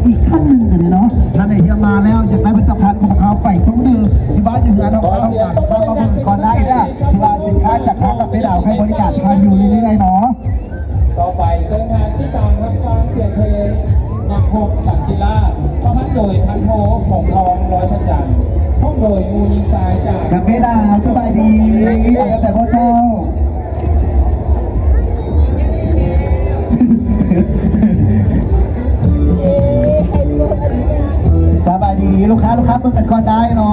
ອີກຂັ້ນໜຶ່ງກັນເນາະ. ທ່ານໃດທີ່ມາແລ້ວ ຢາກໄດ້ຜະລິດຕະພັນຂອງເຮົາໄປຊົມດື່ມຢູ່ບ້ານຢູ່ເຮືອນຂອງເຮົາກັນ ເຂົ້າມາເບິ່ງກ່ອນໄດ້ເດີ ຖືວ່າສິນຄ້າຈາກທາງກາເຟດາວໃຫ້ບໍລິການທ່ານຢູ່ເລື້ອຍໆເນາະ. ຕໍ່ໄປເຊີນທ່ານຕິດຕາມຮັບຟັງສຽງເພງນັກຮົບສັນຕິລາບ ປະພັນໂດຍພັນໂທ ພົງທອງ ຮ້ອຍພະຈັນ ພ້ອມໂດຍໝູ່ຍິງຊາຍຈາກ ກາເຟດາວ ສະບາຍດີ ແຕ່ພໍ່ເຖົ້າ ສະບາຍດີລູກຄ້າ ລູກຄ້າເບິ່ງກັນກ່ອນໄດ້ເນາະ.